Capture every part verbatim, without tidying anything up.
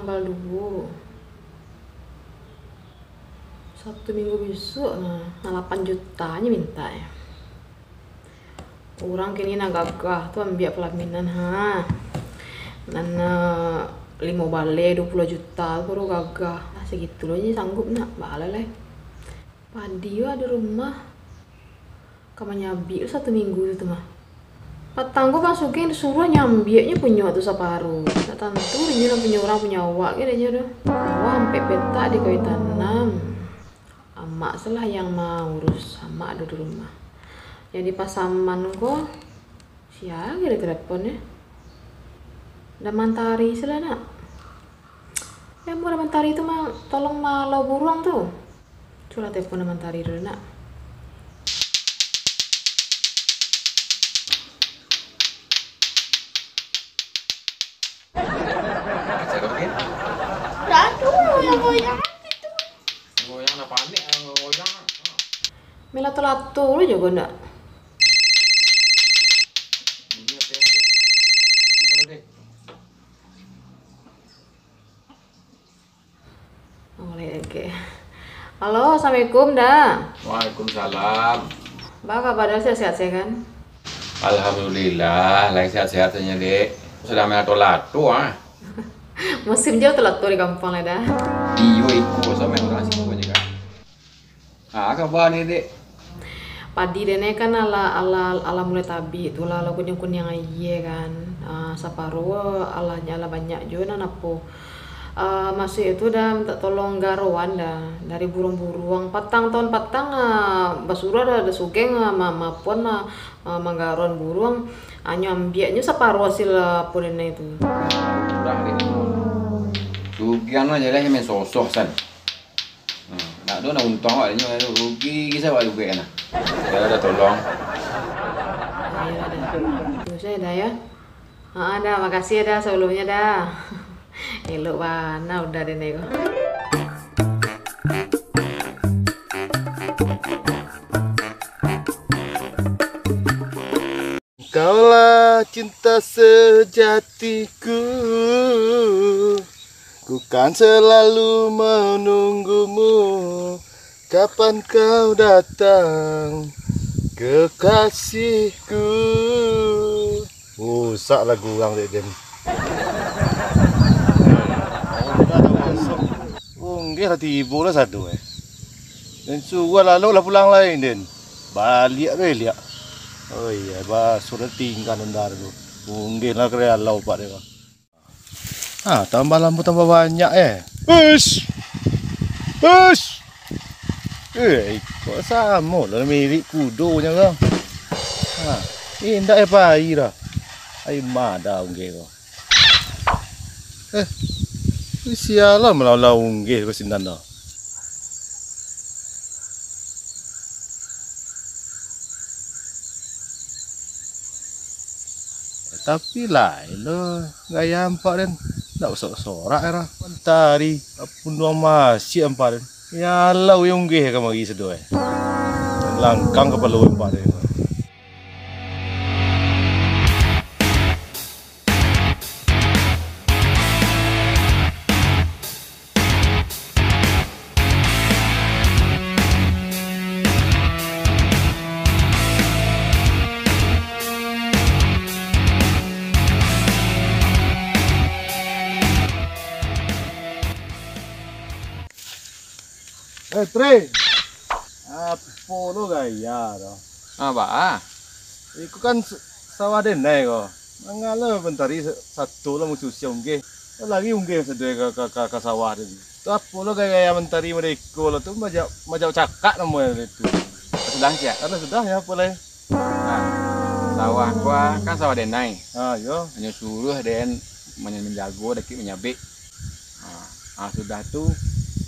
Tanggal duo. Sabtu minggu bisuak, nah, nah, lapan juta nyo mintak nyo. Urang kini nan gagah tu ambiak palaminan, ha. Nan, eh, limo baleh, duo puluah juta tu baru gagah. Lah, sagitu lo nyo sanggup nak, baa lai. Padi yo ado rumah. Ka manyabik tu satu minggu tu mah. Patang ko Bang Sugeng disuruah nyambiaknyo punyo tu saparo. Ndak tantu inyo nan punyo urang, punyo awak ge dek inyo tu. Sawah ampek petak dikoi tanam. Amak se lah yang mauruih, amak ado di rumah. Yang di Pasaman ko, sia ge ditelepon e. Damantari se lah nak. Yang buah Damantari tu mah, tolong malau buruang tu. Cubolah telepon Damantari dulu nak. Aduh, yang goyang itu. Goyang lah, panik lah, goyang. Melato-lato lu jugo ndak? Bunyi apa ya, Dek? Bentar, Dek. Oh, lagi. Halo, assalamualaikum, Da. Waalaikumsalam. Ba kaba, Da, sehat-sehat se kan? Alhamdulillah, lai sehat-sehat sajo, Dek. Sadang melato-lato, ah. Musim jo lato-lato di kampuang lai, Da. Iyo, iko samo urang siko nyo, kan. Ah, kaba ni, Dek? Padi den kan alah, alah, alah mulai tabik tu lah, alah kuniang-kuniang aia kan. Ah, saparo alahnyo alah banyak juo nan apo. Ah, masuak itu, Da, mintak tolong garoan, Da, dari buruang-buruang. Patang, taun patang, ah, basuruah Da, Da Sugeng, ah, ma-, mapuan, ah, ah, manggaroan buruang. Anyo ambiaknyo saparo hasil, ah, apo den itu. Murah, Dek. Sugeng lah, jalan main sosoh, san. Hmm, nak do nak untuang awak inyo, rugi kisa awak juo nah. Yo Da, tolong. Iyolah, Da. Terus yo, Da, yo. Ha, Da, makasih yo, Da, sabalumnyo, Da. Elok bana udah dek ko. Kaulah cinta sejatiku, ku kan selalu menunggumu. Kapan kau datang, kekasihku? Rusak lagu urang dek den. Unggeh lah tibo lah sado, eh. Den suruah lalu lah pulang lai den. Baliak tu liak. Oh iyo, basuruah tingga nandar tu. Unggeh lah karajo alau pak dek ko. Ah, tambah lambu tambah banyak, eh. Uish! Uish! Eh, iko samo lah mirip kudonyo ko. Ha, indak eh pai dah. Ai mada unggeh ko. Eh, sialah malau-lau unggeh ko sinan dah. Tapi lai lo gaya ampak den, ndak basorak-sorak ero. Mantari, punduang masiak ampak den. Yalah, unggeh kamari sado eh. Langkang kapalo ampak den. Eh, Tre. Apo lo gaya tu? Ah, baa? Iko kan s-, sawah denai ko. Mangalo mantari sa-, sato lah musuh sia unggeh. Lari unggeh sado ka, ka, ka, ka sawah tadi. Tu apo lo gaya mantari model iko lo tu, majak, majak cakak namo itu. Sudah ciek? Alah, sudah yo, apo lai? Nah, sawah gua kan sawah denai. Ah, yo. Hanyo suruah den manjago dakek manyabik. Ah, ah, sudah tu,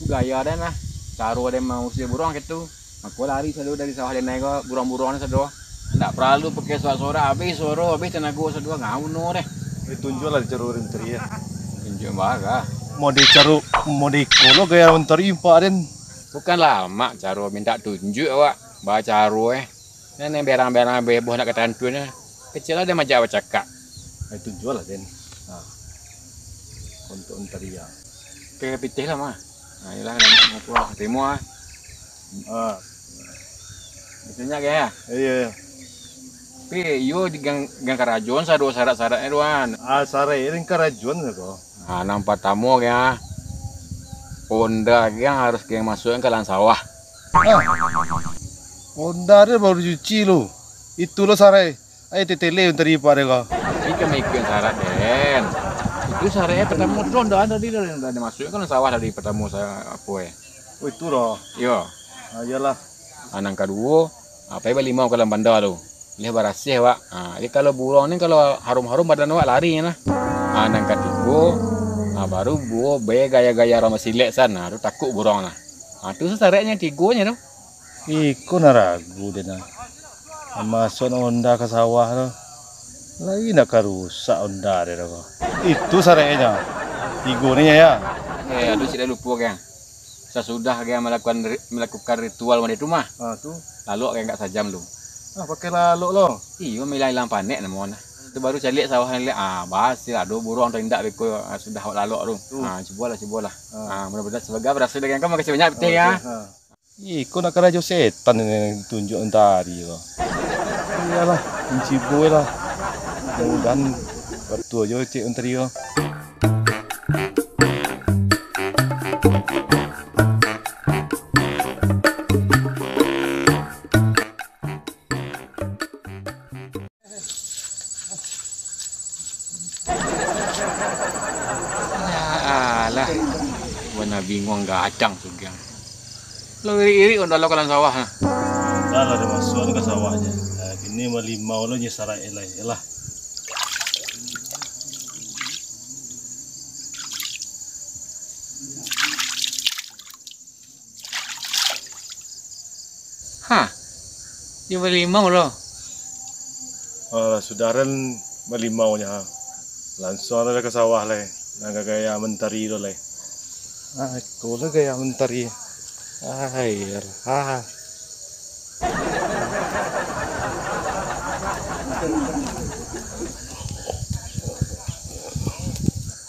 tu gaya den lah. Caro den mausir buruang gitu. Mako lari sado dari sawah denai ko, buruang-buruang ni sado. Ndak paralu pakai sorak-sorak, habis suaro, habis tanago sado, ngauno deh. Eh, tunjuaklah caro mantari yo. Tunjuak bara. Model caro, model iko lo gaya mantari ampak den. Bukan lamak caro mintak tunjuak awak. Bacaro eh. Nan berang-berang beboh nak katantu nyo. Kecek lah den majak bacakak. Ai, tunjuaklah den. Ha. Untuk Ontaria. Oke, pitih lah, mah. Nah, iyolah, aku lah tarimo, ah. Ah. Itu nyo, Gang, ya? Iyo, iyo. Tapi iyo di Gang, Gang karajoan sado syarat-syaratnyo tu, kan. Ah, syarat Gang karajoan ko. Ah, nan partamo, Gang, ah. Honda Gang harus Gang masuakkan ka dalam sawah. Ah. Honda tu baru cuci lu. Itu lo syarat. Ai, tetele Ontaria pado ko. Tapi kan maikuik syarat, Den. Itu syaratnyo partamo tu, ndak ado tadi, ndak ado masuak kan sawah tadi partamo sa-, apo, eh. Oh, itu doh. Iyo. Ah, iyolah. Ah, nan kaduo, ah, pai balimau ka dalam banda tu. Leh barasiah, wak. Ah, jadi kalau buruang ni, kalau harum-harum badan wak, lari lah. Ah, nan katigo, ah, baru buo bagaya-gaya urang basilek san. Ah, tu takuik buruang lah. Ah, tu syaratnyo tigonyo tu. Iko nan ragu den nah. Masuak Honda ka sawah tu, lai nak ka rusak Honda den tu. Itu syaratnyo. Tigo ni, ya. Eh, aduh, sudah lupo, Gang. Sasudah Gang malakukan ri-, malakukan ritual mode tu mah. Ah, tu. Lalok Gang agak sajam tu. Ah, pakai lalok lo. Iyo, mailang-ilang panek namo nah. Tu baru caliak sawah ni, ah, bahasil ado buruang atau indak beko, ah, sudah awak lalok tu. Tu. Ah, cubolah, cubolah. Ah. Ah, mudah-mudahan semoga berhasil, Gang. Kan makasih banyak, pitih, ya. Oke, ah. Iko nak karajo setan ni tunjuak Ontaria ko. Iyolah, mancibo lah. Mudah-mudahan batua jo cek Ontaria ko. Alah, bana binguang gadang Sugiang. Lo irik-irik Honda lo ka dalam sawah, ha. Dah lah, dah masuak ka sawahnyo. Nah, kini balimau lo nyo saraik lai, lah. Ha, nyo balimau lo. Alah, sudah den balimau nyo, ha. Lansuang lah ka sawah lai. Nan gaya Mentari tu lai. Ah, iko lah gaya Mentari. Ai, ha.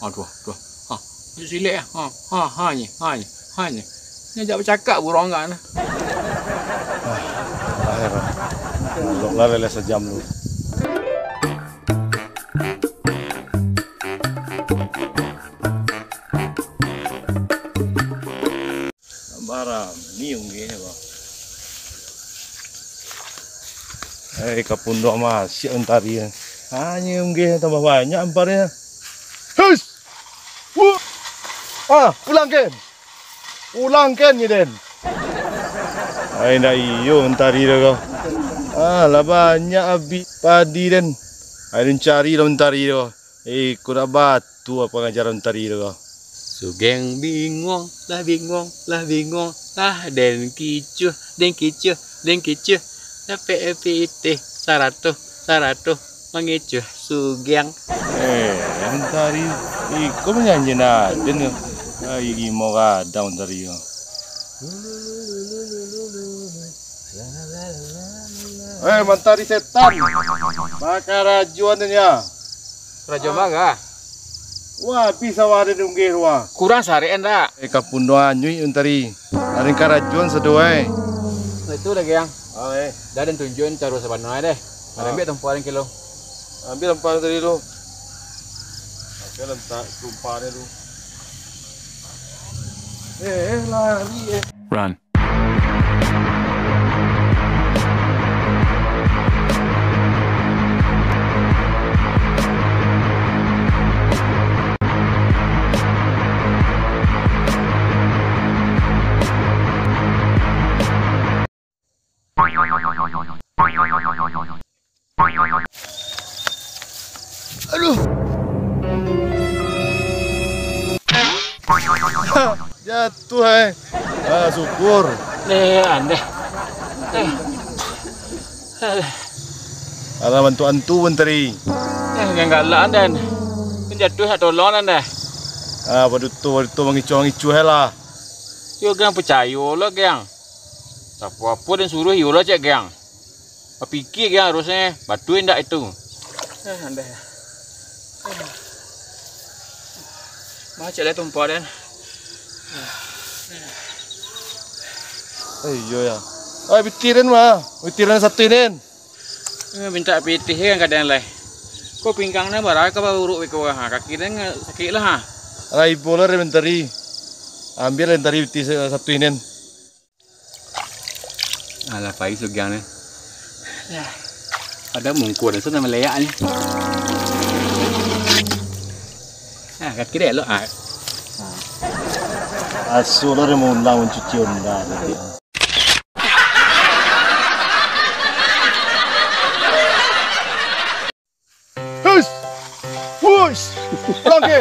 Aduh, aduh. Ha, silek, ha, ha, ha, nyo, ha, nyo, ha, nyo. Nyo jak bacakak buruang kan. Ah, akhir lah. Lok lah leleh sajam tu. Barang ni unggih, bah. Eh, kapun dua masih Mentari. Hanyo unggih tambah banyak amparnyo. Hus! Wuh! Ah, pulang ken. Pulang ken, nyo den. Ai, ndak iyo Mentari tu ko. Ah, lah banyak abih padi den. Ai, den cari lah Mentari tu ko. Eh, iko dak batua pangajaran Mentari tu ko. Sugeng binguang, lah binguang, lah binguang, lah den kicuah, den kicuah, den kicuah. Dapek pitih saratuih, saratuih, mangicuah Sugeng. Eh, Mentari iko manyanyi naden ko. Ai, rimau gadang Mentari ko. Eh, Mentari setan. Bakarajo den yo. Karajo manga? Wah, abih sawah den unggih tu, wah. Kurang sarek ndak? Eh, kapun dua anyuik Mentari. Ari karajoan sado ai. Itu dah, Gang. Ah, eh. Dah den tunjuakan caro sabana deh. Ah. Ambiak tampuah den kilo. Ambiak tampuah tadi tu. Oke, lentak tumpah ni tu. Eh, eh, lari, eh. Run. Aduh. Jatuah, eh. Ah, syukur. Eh, andeh. Eh. Alah. Alah, bantu-bantu Mentari. Eh, Gang galak, andeh. Kan jatuah nak tolong, andeh. Ah, paduto, paduto, mangicuah-mangicuah lah. Yo, Gang, picayo lo, Gang. Apo-apo den suruah iyo lah cek Gang. Bapikia Gang harusnyo, batua indak itu. Eh, andeh. Macet lah tumpah den. Eh, iyo ya. Ai, pitih den mah. Pitih den satu inen. Eh, mintak pitih kan kadang lai. Ko pinggang na bara ka bauruk beko ha. Kaki den sakik lah ha. Alah, ibo lah den mintari. Ambiak lah mintari pitih sa-, satu inen. Alah, pai sugiang ni. Dah. Ada mungkur tu nama leak ni. Ah, kaki dia elok ah. Asuh lah dia maulang mancuci onda tadi. Hus! Wush! Pulang ke!